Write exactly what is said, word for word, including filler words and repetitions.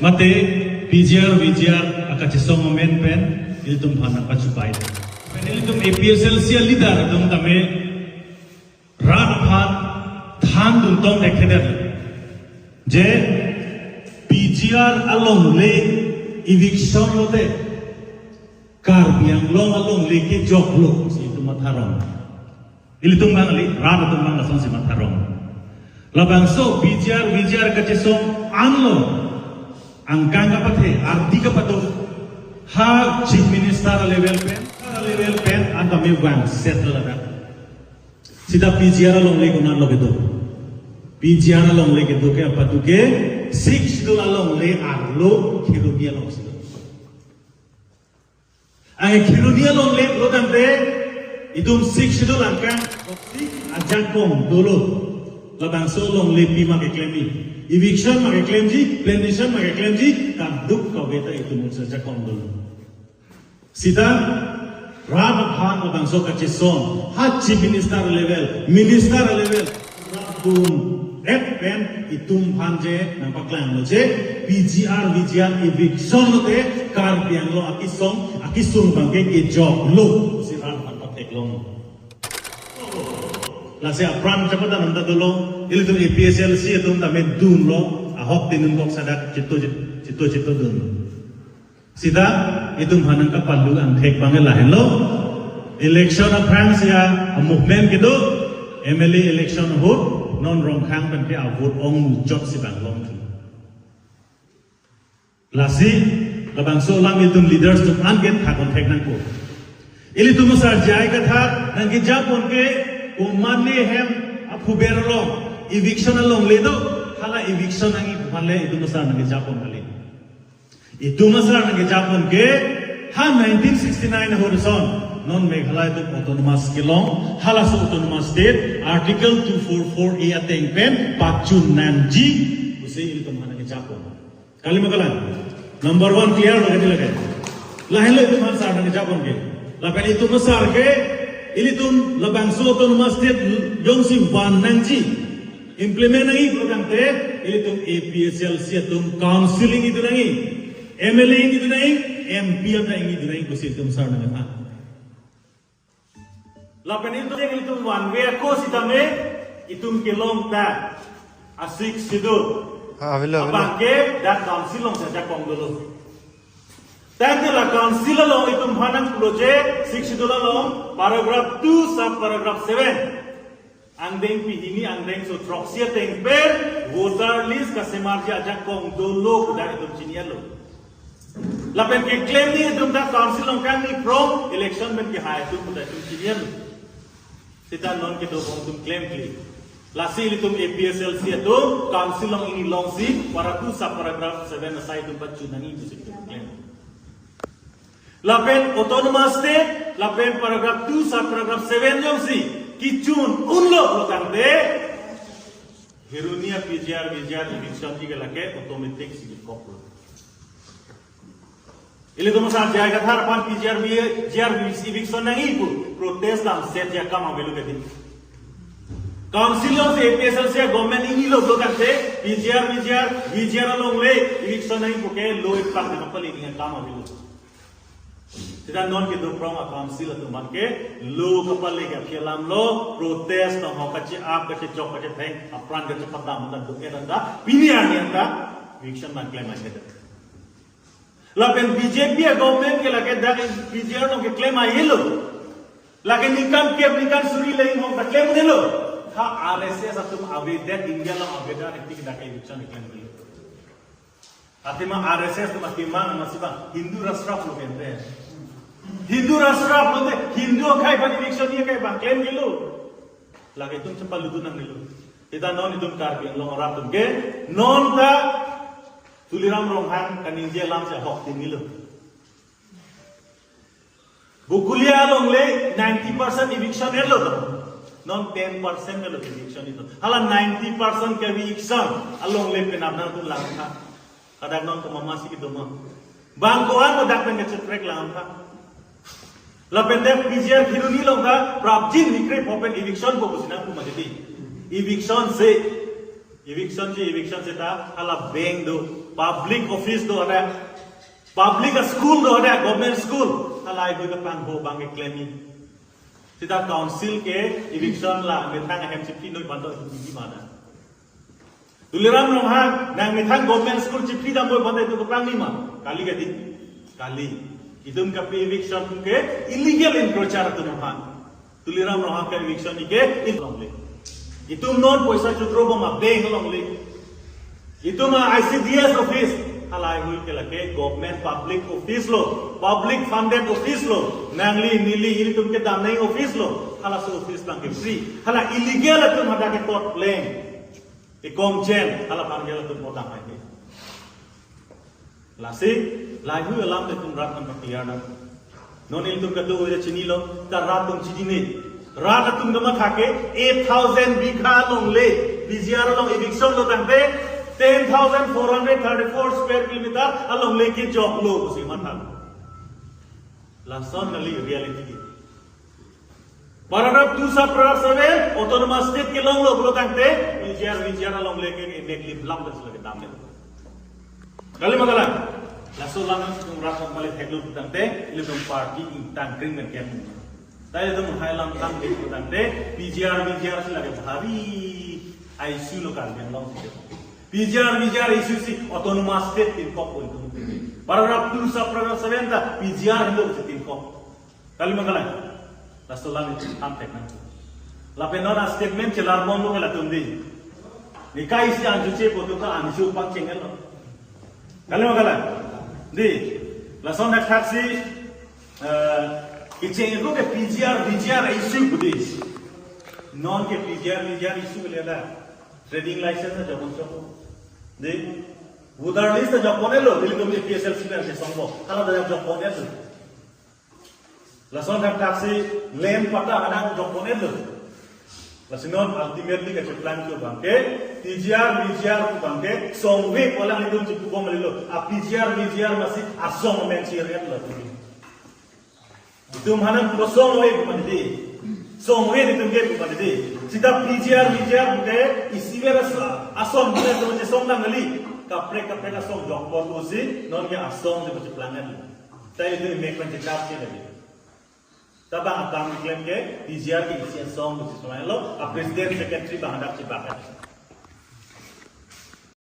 Mate P G R V G R akachesong amen pen ilitum aphan nangpachupai. Pen ilitum A P H L C a leader atum tame rat aphan thandun tong thekthedet. Je P G R alongle eviction lote Karbi Anglong alongle kejoklo pusi itum matha rong. Ilitum abang kali, rat atum abang lasonsi matha rong. Labangso P G R V G R kachesong anlo angkang kapathe, ardi kapado, ha Chief Minister level pen, level pen an tame vangset lo ladak. Sita P G R alongle konatlo kedo? P G R alongle kedo ke apa tu ke, Sixth Schedule alongle arlo Kheroni along si do. Anke Kheroni alongle lo tangte itum Sixth Schedule angkang ajakong dolo. Labangso alongle pi ma keklemji, eviction ma keklemji, plantation ma keklemji, kaduk kave ta itum unsa ajakong dolo. Sita rat aphan labangso kachesong, ha Chief Minister level, Minister level, rat atum et pen itum aphan je nangpaklanglo je P G R V G R eviction lote Karbi Anglong akesong, akesung abangke kejoklo pusi rat aphan patheklong. Lasi apran chapadan anta dolo, ilitum A P H L C atum tame dunlo, ahok tinun kok sadak chito chito chito dun. Sita itum aphan nangkapalu angthek abang lahenlo. Election aphrangsi a movement kedo, M L A election ahut non Rongkhang pen ke a vote ongmuchotsi bang long thu. Lasi labangso alam itum leaders atum an ke thakon thek nangpo. Ilitum asar J I Kathar nangkejapon ke komatne hem aphuber along eviction alongle do, hala eviction nangji pu aphan le itum asar nangkejapon kali. Itum asar nangkejapon ke ha nineteen sixty-nine ahut ason non Meghalaya atum autonomous kelong, halaso autonomous state Article two four four A ateng pen pachun nangji pusi ilitum aphan nangkejapon. Kali ma kalang? Number one clear lo kali lake. Lahenlo itum aphan asar nangkejapon ke. Lapen itum asar ke ilitum labangso autonomous state jongsi van nangji, implement nangji pu tangte ilitum A P H L C atum council ingdun nangji, M L A ingdun nangji, M P anta ingdun nangji pusi itum asar nangkethan. Lapen itum, itum vanve ako sitame itum kelong ta a Sixth Schedule. Ha, avelo, avelo. Abangke dak council alongsi ajakong dolo. Tangte la council along itum aphan nangpulo je Sixth Schedule along paragraph two sub paragraph seven. Angdeng pehini angdengso throksi ateng pen voter list kasemarji ajakong dolo pu dak itum chinilo. Lapen keklemji itum ta council along kangni from election pen kehai atum pu dak itum chinilo. Sita non kedobom atum klemkle. Lasi ilitum A P H L C atum council along ingni longsi para two sub paragraph seven asai itum pachun nangji pusi itum klem. Lapen autonomous state, lapen paragraph two sub paragraph seven jongsi kechun unlo pu tangte Kheroni a P G R V G R eviction ji ke lake automatic si kekoklo. Ilitum asar J I Kathar aphan P G R V G R eviction nangji pu protest lam set ji akam avelo kedi. Council alongsi A P H L C government ingnilo pu tangte P G R V G R V G R alongle eviction nangji pu ke law ipak de kapale nangji akam avelo. Sita non kedo prong a council atum aphan ke law kapale ke aphi alam lo, protest nang ho kache-ap kachechok kachetheng apran kachepadam anta do-et anta pini arni anta eviction nangklem ahedet. Lapen B J P a government ke lake dak P G R along keklem ahelo. Lake ningkan kep ningkan suri le inghong ta klem un'elo. Ha R S S atum avedet, India along avedet, iti ke dak eviction klem un'elo. Athema R S S atum akemang amatsi bang Hindu Rashtra pulo kente. Hindu Rashtra pulote Hindu akhei aphan eviction nangji akhei abang klem un'elo. Lake itum chepalutdun nangnelo. Sita non itum Karbi Anglong arat atum ke non ta Tuliram Ronghang kaningje alamsi ahok tinilo. Bokolia alongle ninety percent eviction etlo to. Non ten percent lo eviction ito. Hala ninety percent ke eviction alongle penap nangtum lang tha. Kadang non kemamasi kedo ma. Bang ko-an mo dak pen kacheprek lang tha. Lapen dak P G R Kheroni along ta prapjin nikre phopen eviction ko pusi nangpu ma dei. Eviction si. Eviction si, eviction seta hala bank do. Public office do ada, public school do ada, government school. Halahei hui kapangho abang ke klem-i. Seta council ke eviction la methang ahem chiphi noi bando hini mana. Tuliram Ronghang nang methang government school chiphi dam boi bando itum kapangni ma? Kali kadi? Kali. Itum kapi eviction ke illegal encroacher atum aphan. Tuliram Ronghang ke eviction ke in longle. Itum non poisa chotro bom a bank longle. Itum a I C D S office. Halahei hui ke lake government public office lo, public funded office lo. Nangli neli ilitum kedam nang office lo. Halaso office abang ke free. Hala illegal atum hadak ke court pleng. Ikom chen, hala aphan ke latum potang hai ke. Lasi, lahei hui alam te itum rat nangpakliar nang. Non ilitum kadokave chinilo, ta rat atum chini ne. Rat atum kamatha ke eight thousand bigha alongle, P G R along eviction lo tangte, ten thousand four hundred thirty-four square kilometer alongle kejok lo pusi matha. Lason kali reality ke. Paragraph two sub paragraph seven, autonomous state kelong lo pulo tangte, P G R, V G R alongle ke emek lim lam das lagi dam. Kali ma kalang? Laso lang itum rat kong kali thek lo pulo tangte, ilitum party ingtang kring pen kem. Tadi itum hai lam tang di pulo tangte, P G R, V G R si lagi bhari issue lo Karbi Anglong si. P G R, V G R issue si autonomous state pinkok ko itum. Paragraph two sub paragraph seven ta P G R henlo si pinkok. Kali ma kalang? Laso lang itum ham thek nang. Lapen non a statement chelar bomlo ke latum di. Nikai isi anju che pu atum ta anju pangcheng lo. Kali ma kalang? Di. Lason dak thaksi, eh, kecheng ko ke P G R, V G R issue pu di. Non ke P G R, V G R issue le la. Trading license na jokpon chok. Di. Voter list na jokpon lo. Di itum P S L C pen ke songbo. Hala ta jokpon lo. Lason dak thaksi land patta anak jokpon lo. Lasi non ultimately kacheplang ke abang ke P G R, V G R pu abang ke songve ko lang itum chipu bom lo. A P G R, V G R masi asong amen chir-et lo. Itum hanang pu songve pu mati di. Songve itum ke pu mati di. Seta P G R, V G R pu ke isiver asong pu itum song dam kali. Kaprek kaprek asong jokpon pusi non ke asong si kacheplang lo. Ta itum mek pen chekap che lagi. Ta bang atang klem ke P G R ke isi asong pusi song lo, a president secretary bang hadak chipak.